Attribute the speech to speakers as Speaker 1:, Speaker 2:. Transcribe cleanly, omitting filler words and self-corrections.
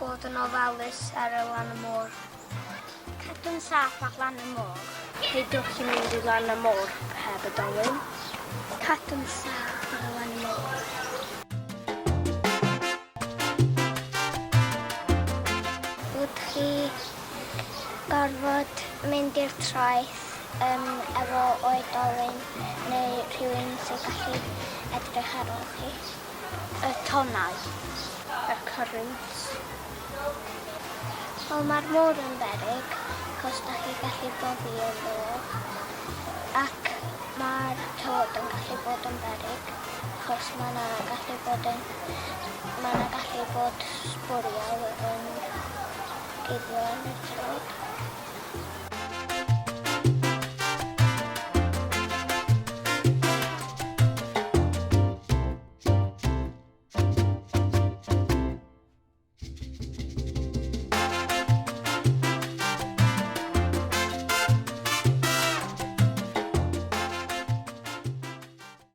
Speaker 1: Bod yn ofalus ar y lan y môr. Cadw'n saff ar lan y môr.
Speaker 2: Peidiwch i mynd i lan y môr heb oedolyn.
Speaker 1: Cadw'n saff ar y lan y môr. Bod chi gorfod mynd i'r traeth um, efo oedolyn neu rhywun sy'n gallu edrych ar ôl chi.
Speaker 2: Y tonnau. Y currents.
Speaker 1: Wel, mae'r môr yn beryg, cos da chi gallu boddi ynddo fo. Ac mae'r tywod yn gallu bod yn beryg, chos mae yna gallu bod yn, mae yna gallu bod sbwriel yn guddio yn y tywod.